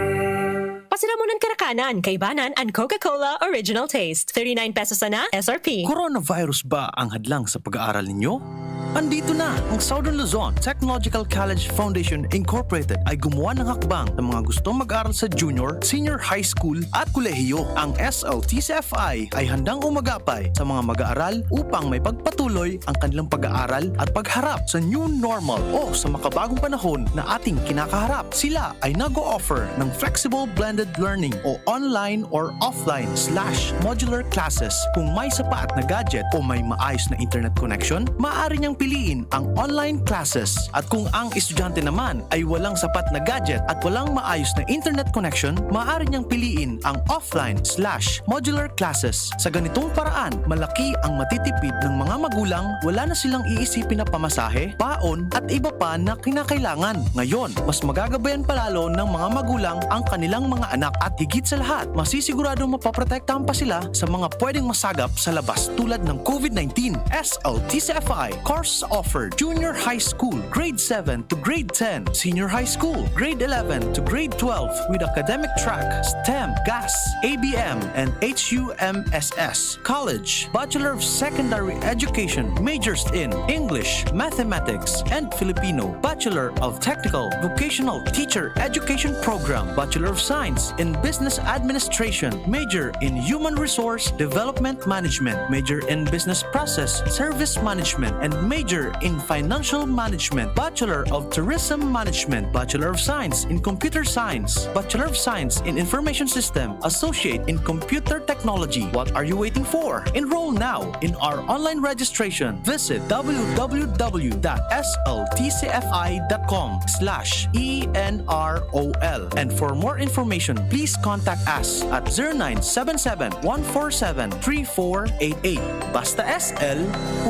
Pasiramunan, karakanan, kaibanan an Coca-Cola Original Taste. Thirty-nine pesos sana S R P. Coronavirus ba ang hadlang sa pag-aaral ninyo? Andito na! Ang Southern Luzon Technological College Foundation Incorporated ay gumawa ng hakbang sa mga gustong mag-aral sa junior, senior high school at kolehiyo. Ang S L T C F I ay handang umagapay sa mga mag-aaral upang maipagpatuloy ang kanilang pag-aaral at pagharap sa new normal o sa makabagong panahon na ating kinakaharap. Sila ay nag-o-offer ng flexible blended learning o online or offline slash modular classes. Kung may sapat na gadget o may maayos na internet connection, maaari niyang piliin ang online classes. At kung ang estudyante naman ay walang sapat na gadget at walang maayos na internet connection, maaari niyang piliin ang offline slash modular classes. Sa ganitong paraan, malaki ang matitipid ng mga magulang, wala na silang iisipin na pamasahe, paon, at iba pa na kinakailangan. Ngayon, mas magagabayan pa lalo ng mga magulang ang kanilang mga anak at higit sa lahat, masisiguradong mapoprotektahan pa sila sa mga pwedeng masagap sa labas tulad ng COVID nineteen. S L T C F I course offered: Junior High School, Grade seven to Grade ten, Senior High School, Grade eleven to Grade twelve, with academic track, STEM, GAS, A B M, and H U M S S. College, Bachelor of Secondary Education, majors in English, Mathematics, and Filipino, Bachelor of Technical Vocational Teacher Education Program, Bachelor of Science in Business Administration, major in Human Resource Development Management, major in Business Process Service Management, and major in Financial Management, Bachelor of Tourism Management, Bachelor of Science in Computer Science, Bachelor of Science in Information System, Associate in Computer Technology. What are you waiting for? Enroll now in our online registration. Visit w w w dot s l t c f i dot com slash e n r o l. And for more information, please contact us at zero nine seven seven, one four seven, three four eight eight. Basta S L,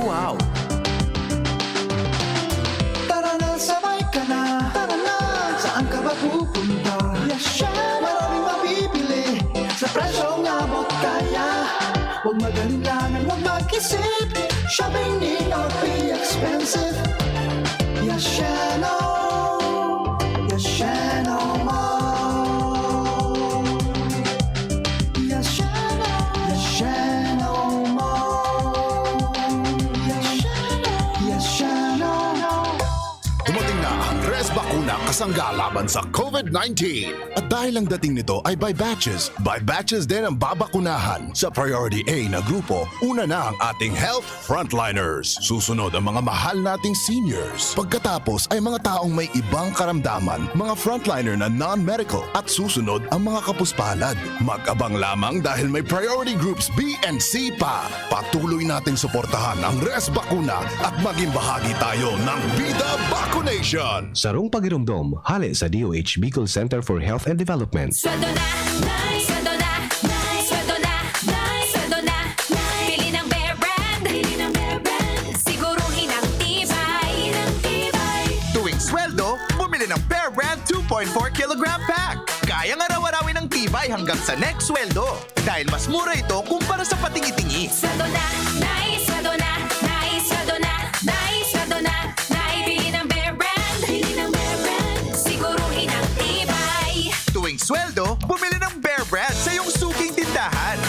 wow! Tara na, sabay ka na. Tara na, saan ka ba pupunta? Yes, syempre. Maraming mabibili sa presyong abot kaya. Huwag mag-alinlangan, huwag mag-isip. Shopping need not be expensive. Yes, Sheno. Yes, Sheno Mall. Yes, Sheno. Yes, Sheno Mall. Yes, Sheno. Yes, Sheno. Dumating na ang Res Bakuna sangga laban sa COVID nineteen. At dahil ang dating nito ay by batches, by batches din ang babakunahan. Sa Priority A na grupo, una na ang ating health frontliners. Susunod ang mga mahal nating seniors. Pagkatapos ay mga taong may ibang karamdaman, mga frontliner na non-medical. At susunod ang mga kapuspalad. Mag-abang lamang dahil may priority groups B and C pa. Patuloy nating suportahan ang Res Bakuna at maging bahagi tayo ng Bida Vaccination. Sarong pagiromdom, hale sa D O H Bicol Center for Health and Development. Sweldo na, Nay! Sweldo na, Nay! Sweldo na, Nay! Sweldo na, Nay! Bili ng Bear Brand! Bili ng Bear Brand! Siguruhin ang tibay! Ang tibay! Tuwing sweldo, bumili ng Bear Brand two point four kilogram pack. Kayang araw-arawin ang tibay hanggang sa next sweldo. Dahil mas mura ito kumpara sa patingi-tingi. Sweldo na, Nay! Sweldo na, Nay! Sweldo na, Nay! Sweldo na, Nay! Bili ng Bear Brand! Bili ng Bear Brand! Siguruhin ang tibay! Tuwing sweldo, bumili ng Bear Brand sa iyong suking tindahan.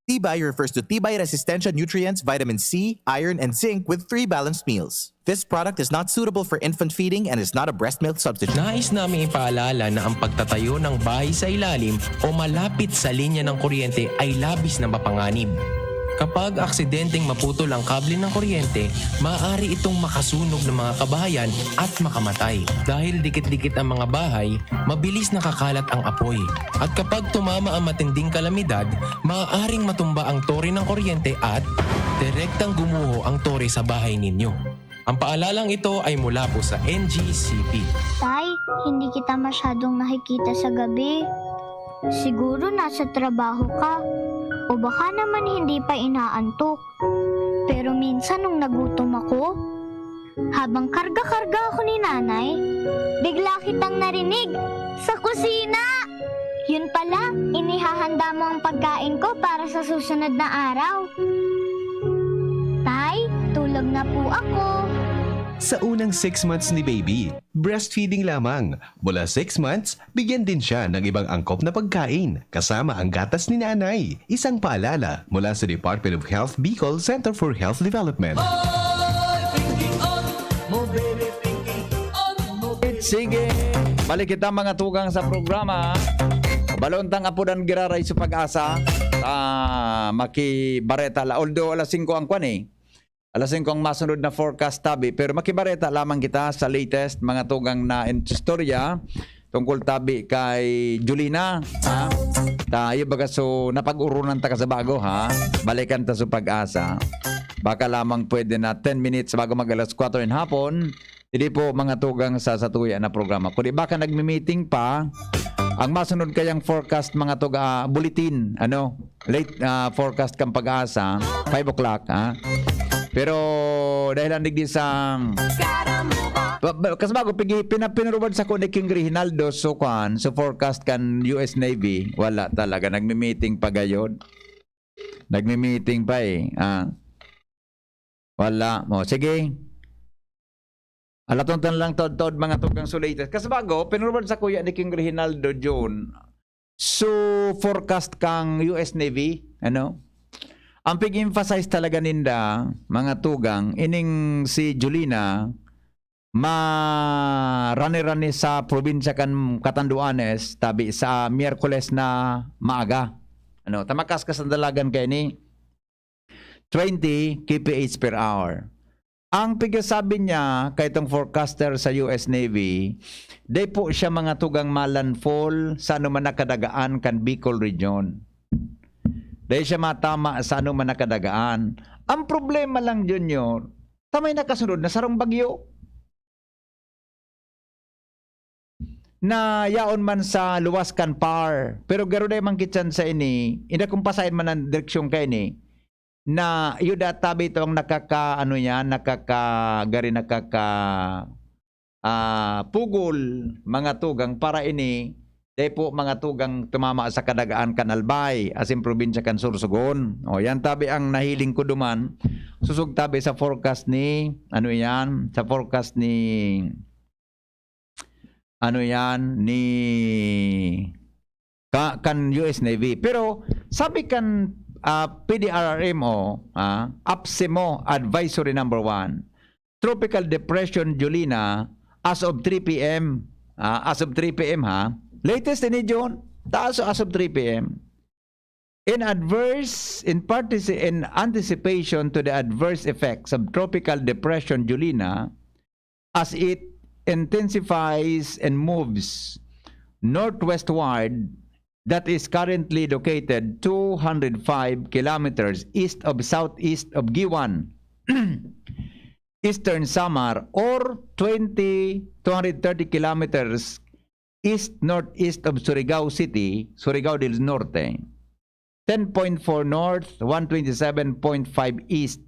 Tibay refers to tibay resistensya nutrients, vitamin C, iron, and zinc with three balanced meals. This product is not suitable for infant feeding and is not a breast milk substitute. Nais naming ipaalala na ang pagtatayo ng bahay sa ilalim o malapit sa linya ng kuryente ay labis na mapanganib. Kapag aksidenteng maputol ang kable ng kuryente, maaari itong makasunog ng mga kabahayan at makamatay. Dahil dikit-dikit ang mga bahay, mabilis nakakalat ang apoy. At kapag tumama ang matinding kalamidad, maaaring matumba ang tore ng kuryente at direktang gumuho ang tore sa bahay ninyo. Ang paalalang ito ay mula po sa N G C P. Tay, hindi kita masyadong nakikita sa gabi. Siguro nasa trabaho ka. O baka naman hindi pa inaantok. Pero minsan nung nagutom ako, habang karga-karga ako ni Nanay, bigla kitang narinig sa kusina! Yun pala, inihahanda mo ang pagkain ko para sa susunod na araw. Tay, tulog na po ako. Sa unang six months ni baby, breastfeeding lamang. Mula six months, bigyan din siya ng ibang angkop na pagkain, kasama ang gatas ni nanay. Isang paalala mula sa Department of Health Bicol Center for Health Development. Sige, balik kita mga tugang sa programa. Balontang apudan giraray sa pag-asa. Ah, makibareta la. Although alas singko ang kwan eh. Alas singko ang masunod na forecast tabi, pero makibareta lamang kita sa latest mga tugang na in-, istorya tungkol tabi kay Julina, ha? Tayo baga so napag-urunan ta ka sa bago, ha? Balikan ta sa pag-asa. Baka lamang pwede na ten minutes bago mag alas kwatro in hapon. Hindi po mga tugang sa satuya na programa. Kundi baka nagmi-meeting pa, ang masunod kayang forecast mga tuga, ah, bulletin, ano? Late, ah, forecast kan pag-asa, five o'clock, ha? Pero dahil ang digdi sa Ba-, ba-, kasi bago, pigi-, pina-, pinurubad sa ko ni King Reginaldo, so kwan, so forecast kan U S Navy, wala talaga, nagmi-meeting pa gayod. Nagmi-meeting pa eh. Ah. Wala. O, sige. Alaton ta na lang taod-taod mga tugang so latest. Kasi bago, pinurubad sa kuya ni King Reginaldo Jun. So, forecast kang U S Navy, ano? Ang pig-emphasize talaga ninda, mga tugang, ining si Julina, marani-rani sa probinsya kan Catanduanes, tabi sa Miyerkules na maaga. Ano, tamakaskas ang dalagan kay ni twenty K P H per hour. Ang pigasabi niya kay itong forecaster sa U S Navy, dai po siya mga tugang malandfall sa anuman na kadagaan kan Bicol Region. Dai siya matama sa anuman na kadagaan. Ang problema lang, Junior, ta may nakasunod na sarong bagyo. Na yaon man sa luwas kan par. Pero garo dai man kitsan sa ini, inda kung pasain man ang direksyon ka ini, na yuda tabi ito ang nakaka, ano yan, nakaka, gari nakaka, ah, pugol, mga tugang para ini, dai po mga tugang tumama sa kadagaan kan Albay, asin probinsya kan Sorsogon. O, yan tabi ang nahiling ko duman. Susog tabi sa forecast ni, ano yan, sa forecast ni, ano yan, ni ka-, kan U S Navy. Pero sabi kan, ah, P D R R M O, ah, APSEMO Advisory Number One, Tropical Depression Julina as of three p.m. Ah, as of three p.m. ha. Latest ni June, taas as of three p.m. In adverse, in, partici- in anticipation to the adverse effects of Tropical Depression Julina, as it intensifies and moves northwestward, that is currently located two hundred five kilometers east of southeast of Guiuan, Eastern Samar, or twenty, two hundred thirty kilometers east-northeast of Surigao City, Surigao del Norte, ten point four north, one twenty-seven point five east,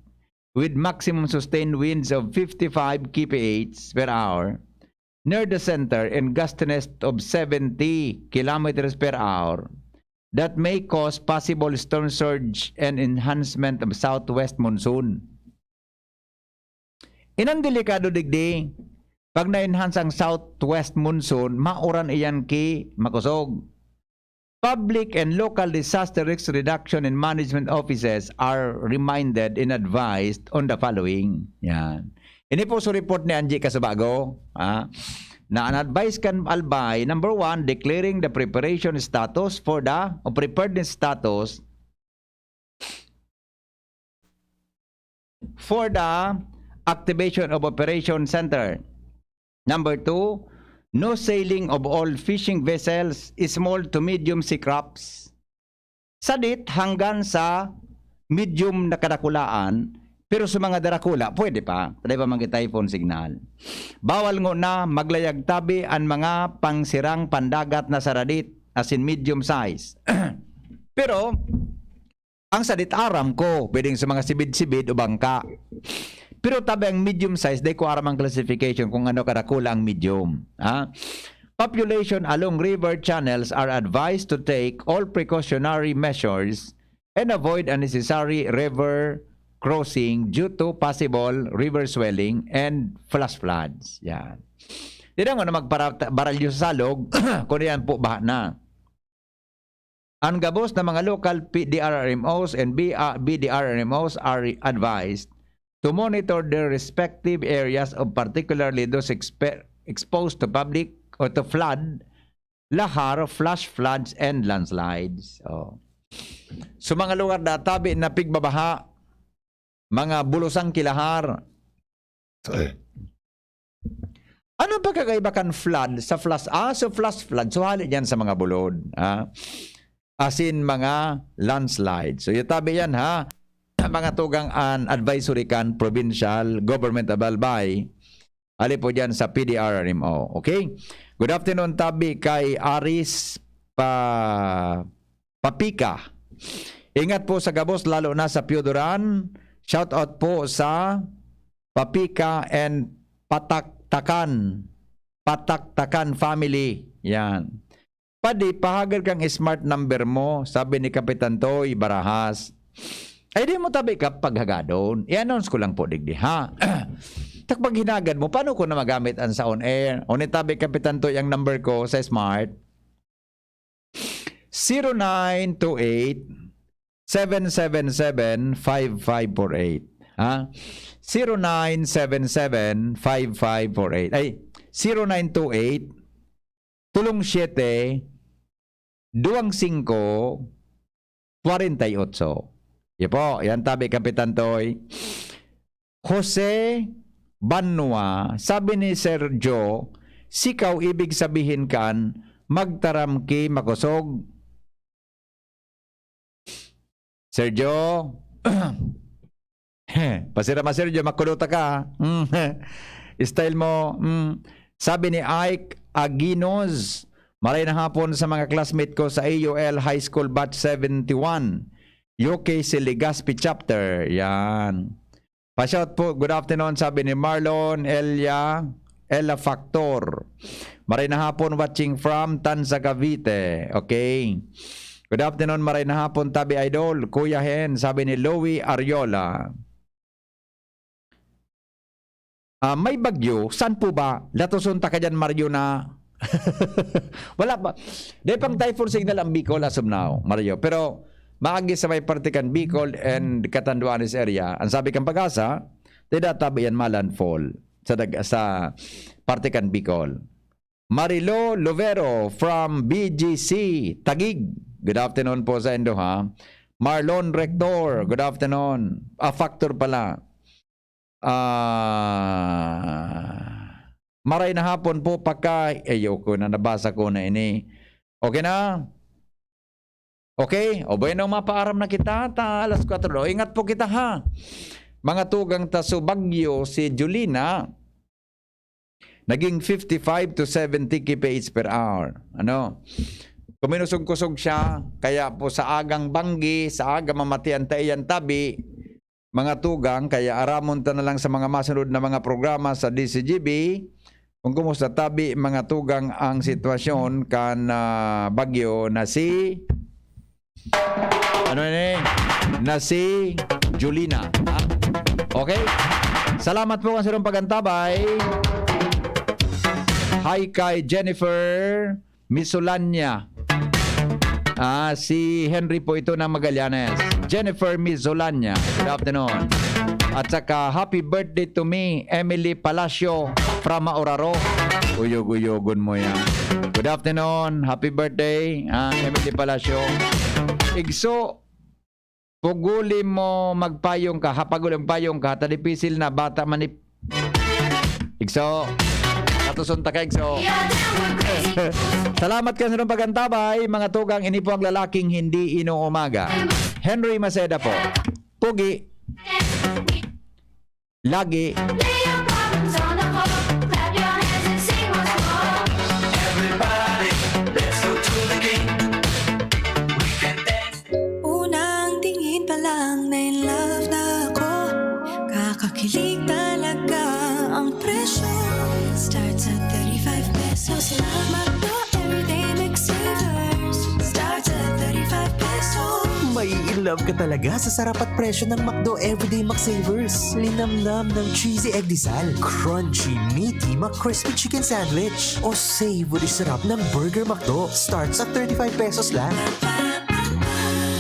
with maximum sustained winds of fifty-five K P H per hour, near the center and gustiness of seventy kilometers per hour, that may cause possible storm surge and enhancement of southwest monsoon. Inang delikado digdi, pag na-enhance ang southwest monsoon, mauran iyan ki makosog. Public and local disaster risk reduction and management offices are reminded and advised on the following. Yan. Ini po sa report ni Angie Casubago, ah, na an advice kan Albay, number one, declaring the preparation status for the, o preparedness status for the activation of operation center. Number two, no sailing of all fishing vessels, small to medium sea crafts. Sadit hanggang sa medium na kadakulaan, pero sa mga darakula, pwede pa. Pwede pa mag-typhoon signal. Bawal ngona maglayag tabi an mga pangsirang pandagat na saradit, as in medium size. Pero, ang sadit aram ko, pwedeng sa mga sibid-sibid o bangka. Pero tabi ang medium size, dai ko aram ang classification kung ano kadakula ang medium. Ha? Population along river channels are advised to take all precautionary measures and avoid unnecessary river crossing due to possible river swelling and flash floods. Yan. Di na nga na magpara-, baralyo sa salog, kung yan po baha na. Ang gabos na mga local P D R R M Os and B-, ah, B D R R M Os are advised to monitor their respective areas of particularly those expe-, exposed to public or to flood, lahar, flash floods, and landslides. Oh. So, mga lugar na tabi na pigbabaha, mga bulusang kilahar. Ano ang pagkakaiba kan flood sa flash? Ah, so flash flood. So, hali diyan sa mga bulod. Ah. Asin mga landslide. So, yung tabi yan, ha? Mga tugang an advisory kan provincial government of Albay. Hali po diyan sa P D R R M O. Okay? Good afternoon, tabi kay Aris pa Papika. Ingat po sa gabos, lalo na sa Pioduran. Shout out po sa Papika and Pataktakan. Pataktakan family. Yan. Padi, pahagad kang smart number mo, sabi ni Kapitan Toy Barajas. Ay, di mo tabi ka paghagadon. I-announce ko lang po, digdi, ha? Tak pag hinagad mo, paano ko na magamit ang sa on air? O ni tabi, Kapitan Toy, ang number ko sa smart. Zero nine two eight, seven seven seven, five five four eight. Ha? Zero nine seven seven, five five four eight. Ay, zero nine two eight, tulong siyete, duwang singko, kwarenta y otso. Yan po, yan tabi, Kapitan Toy. Jose Banwa, sabi ni Sir Joe, sikaw ibig sabihin kan magtaram ki makosog. Sir Joe, pasira ma Sir Joe, makulo ta ka. Mm. Style mo. Mm. Sabi ni Ike Aguinos, maray na hapon sa mga classmate ko sa A U L High School Batch seventy-one, U K C Legazpi Chapter. Yan. Pa-shout po, good afternoon, sabi ni Marlon Elia, Ella Factor. Maray na hapon, watching from Tanza, Cavite. Okay. Good afternoon, maray na hapon, Tabi Idol. Kuya Hen, sabi ni Louie Ariola. Ah, may bagyo, saan po ba? Latoson ta ka dyan, Mario, na wala pa. Dahil pang typhoon signal ang Bicol as of now, Mario. Pero maagi sa may parte kan Bicol and Catanduanes area. Ang sabi kang Pag-asa, tidak tabi yan malandfall. sa dag-, sa parte kan Bicol. Marilo Lovero from B G C, Taguig. Good afternoon po sa indo, ha. Marlon Rector, good afternoon. Ah, Factor pala. Ah, maray na hapon po, paka-, ayoko na, nabasa ko na ini. Okay na? Okay? O bueno, mapaaram na kita, ta alas kwatro. O, ingat po kita, ha? Mga tugang ta, so bagyo si Jolina, naging fifty-five to seventy K P H per hour. Ano? Kuminusog-kusog siya, kaya po sa agang banggi, sa aga mamatian ta iyan tabi, mga tugang, kaya aramon ta na lang sa mga masunod na mga programa sa D C G B, kung kumusta tabi, mga tugang, ang sitwasyon kan, ah, bagyo na si, ano ni? Na si Jolina. Ha? Okay? Salamat po kan sarong pagantabay. Hi kay Jennifer Misolanya. Ah, si Henry po ito ng Magallanes. Jennifer Misolanya. Good afternoon. At saka, "Happy birthday to me, Emily Palacio from Mauraro." Uyog-uyogon mo yan. Good afternoon. Happy birthday, ah, Emily Palacio. Igso, paguli mo magpayong ka, ha, paguli magpayong ka, ta dipisil na, bata man ni-, Igso. Katuson ta ka, Igso. Salamat kan sarong pagantabay, mga tugang, ini po ang lalaking hindi inuumaga. Henry Maceda po. Pugi. Lagi. Lay your problems on the floor. Clap your hands and sing once more. Everybody, let's go to the game. We can dance. Unang tingin pa lang, na in love na ako. Kakakilig talaga ang presyo. Starts at thirty-five pesos lang. McDo Everyday Mix Savers. Starts at thirty-five pesos. May in love ka talaga sa sarap at presyo ng McDo Everyday McSavers. Linamnam ng cheesy egg disal, crunchy, meaty McCrispy chicken sandwich, o savory sarap ng Burger McDo. Starts at thirty-five pesos lang.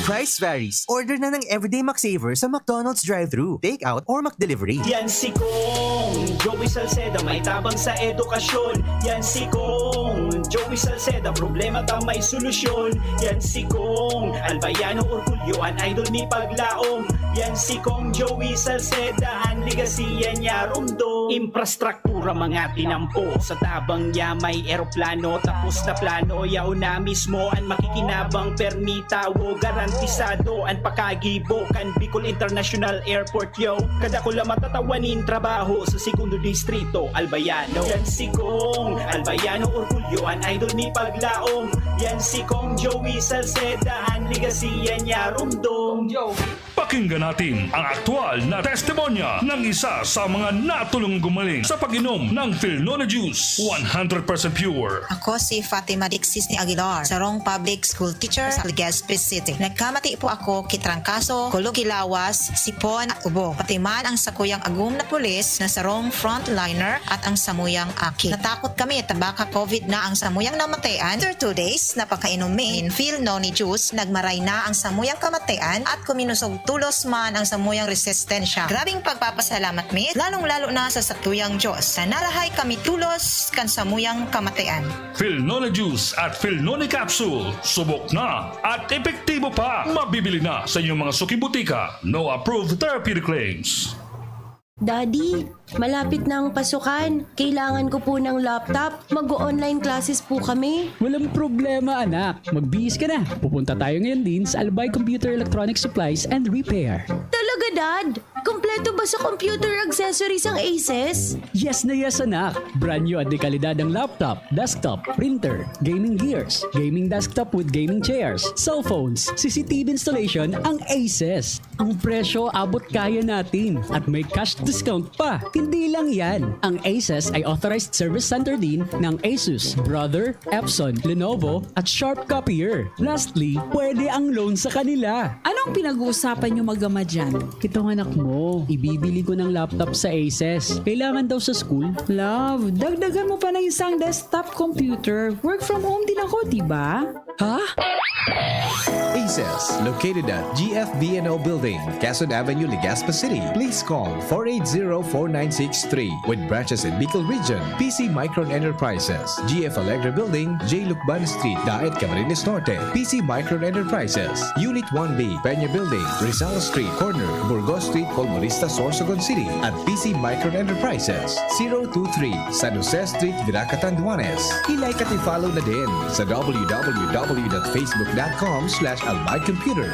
Price varies. Order na ng Everyday McSaver sa McDonald's drive-thru, take-out, or McDelivery. Yan si Kong Joey Salceda, may tabang sa edukasyon. Yan si Kong Joey Salceda, problema ta may solusyon. Yan si Kong Albayano Orgulyo, an idol ni Paglaom. Yan si Kong Joey Salceda, an legacy yan niya rumdom. Infrastructure Pura mga tinampo. Sa tabang niya may eroplano, tapos na plano. Yaon na mismo an makikinabang, permi tawo, garantisado an pakagibo kan Bicol International Airport, yo. Kadakula matatawanin trabaho sa segundo distrito, Albayano. Yan si Kong Albayano, orgulyo an idol ni Paglaom. Yan si Kong Joey Salceda, an legacy yan niya rumdom. Pakinggan natin ang aktual na testimonya ng isa sa mga natulong gumaling sa pag-inom ng Filnone Juice, one hundred percent pure. Ako si Fatima Dixis ni Aguilar, sarong public school teacher sa Legazpi City. Nagkamati po ako ki trangkaso, kulog ki lawas, sipon at ubo. Pati man ang sakuyang agom na pulis na sarong frontliner at ang samuyang aki. Natakot kami ta baka covid na ang samuyang namatayan. After two days na pagkainom mi nin Filnone Juice, nagmaray na ang samuyang kamatayan at kuminusog tulos man ang samuyang resistensya. Grabing pagpapasalamat mi, lalong-lalo na sa satuyang Diyos, na narahay kami tulos kan samuyang kamatayan. Filnone Juice at Filnone Capsule, subok na at epektibo pa. Mabibili na sa inyong mga suking butika. No approved therapeutic claims. Daddy, malapit na ang pasukan. Kailangan ko po ng laptop. Mag-o-online classes po kami. Walang problema, anak. Magbihis ka na. Pupunta tayo ngayon din sa Albay Computer Electronic Supplies and Repair. Talaga, Dad? Kompleto ba sa computer accessories ang Aces? Yes na yes, anak. Brand new at de kalidad ang laptop, desktop, printer, gaming gears, gaming desktop with gaming chairs, cellphones, C C T V installation ang Aces. Ang presyo abot kaya natin at may cash discount pa. Hindi lang yan, ang Aces ay authorized service center din ng Asus, Brother, Epson, Lenovo at Sharp Copier. Lastly, pwede ang loan sa kanila. Anong pinag-uusapan niyo mag-ama dyan? Itong anak mo, ibibili ko ng laptop sa Aces. Kailangan daw sa school. Love, dagdagan mo pa ng isang desktop computer. Work from home din ako, di ba? Ha? Located at G F B N O Building, Quezon Avenue, Legazpi City. Please call four eight zero, four nine six three. With branches in Bicol Region, P C Micron Enterprises, G F Alegre Building, J Lucban Street, Daet, Camarines Norte, P C Micron Enterprises, Unit one B, Peña Building, Rizal Street, corner, Burgos Street, Colmonista, Sorsogon City, at P C Micron Enterprises, zero two three, San Jose Street, Virac, Catanduanes. I-like at i-follow na din sa w w w dot facebook dot com slash albay computer.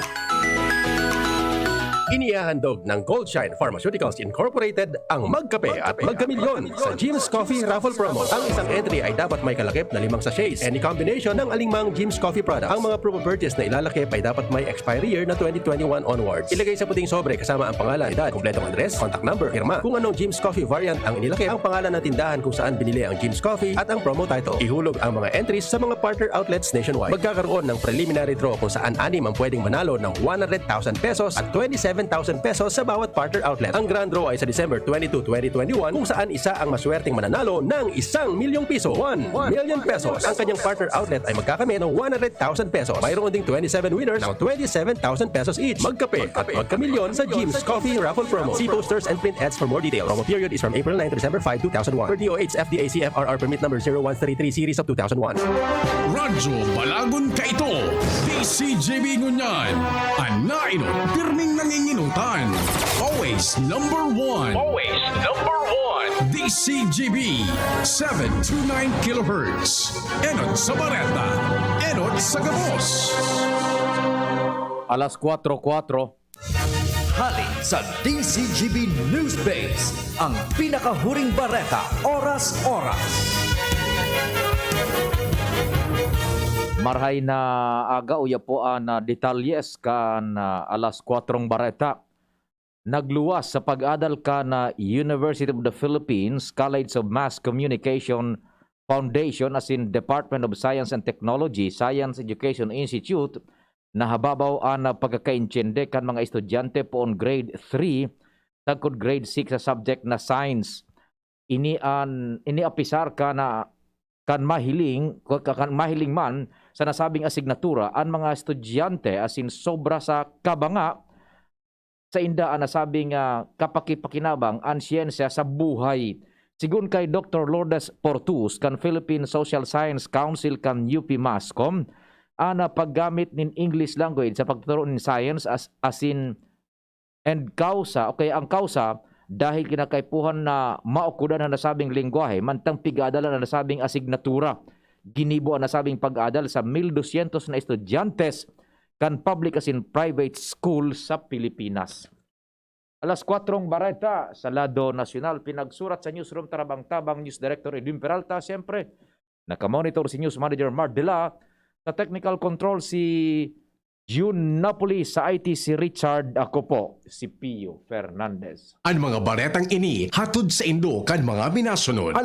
Inihahandog ng Goldshine Pharmaceuticals Incorporated ang Magkape at Magkamilyon sa Jim's Coffee Raffle Promo. Ang isang entry ay dapat may kalakip na limang sachets. Any combination ng alingmang Jim's Coffee product. Ang mga proof of purchase na ilalakip ay dapat may expiry year na twenty twenty-one onwards. Ilagay sa puting sobre kasama ang pangalan, edad, kompletong address, contact number, pirma. Kung anong Jim's Coffee variant ang inilakip, ang pangalan ng tindahan kung saan binili ang Jim's Coffee at ang promo title. Ihulog ang mga entries sa mga partner outlets nationwide. Magkakaroon ng preliminary draw kung saan anim ang pwedeng manalo ng one hundred thousand pesos at twenty-seven thousand pesos sa bawat partner outlet. Ang grand draw ay sa December twenty-two, twenty twenty-one, kung saan isa ang maswerteng mananalo ng isang milyong piso. One million pesos. Ang kanyang partner outlet ay magkakamit ng one hundred thousand pesos. Mayroon ding twenty-seven winners ng twenty-seven thousand pesos each. Magkape at magkamilyon sa Jim's Coffee Raffle Promo. See posters and print ads for more details. Promo period is from April nine to December five, two thousand one. Per D O H F D A C F R R permit number zero one three three series of two thousand one. Radyo Balagon Kaito, D C G B Ngunyan, an nainot, pirming nanginginutan. Always number one. Always number one. D C G B, seven two nine kilohertz. Enot sa bareta, enot sa gabos. Alas kwatro kwatro. Hali sa D C G B News Base, ang pinakahuring bareta, oras-oras. Marhay na aga, uya po an, ah, detalyes kan, ah, alas kwatrong bareta. Nagluwas sa pag-adal kan, ah, University of the Philippines College of Mass Communication Foundation asin Department of Science and Technology, Science Education Institute, nahababaw an, ah, pagkakaintindi kan mga estudyante poon grade three tagkod grade six sa subject na science. Ini an, ini apisar ka na kan mahiling, ka-, kan mahiling man sa nasabing asignatura an mga estudyante asin sobra sa kabanga sainda an nasabing, ah, kapakipakinabang an siyensya sa buhay. Sigon kay Doktor Lourdes Portus kan Philippine Social Science Council kan U P Mascom, an, ah, paggamit nin English language sa pagtuturo nin science as, asin and kausa, o kaya ang kausa, dahil kinakaipuhan na maukodan an nasabing lengwahe, mantang pig-aadalan an nasabing asignatura. Ginibo an nasabing pag-adal sa mil dosyentos na estudyante kan public asin private school sa Pilipinas. Alas kwatrong bareta sa lado nasyonal, pinagsurat sa newsroom Tarabang-Tabang News Director Edwin Peralta, siyempre, nakamonitor si News Manager Mardela, sa technical control si June Napoli, sa I T si Richard, ako po si Pio Fernandez. An mga baretang ini hatod saindo kan mga minasunod.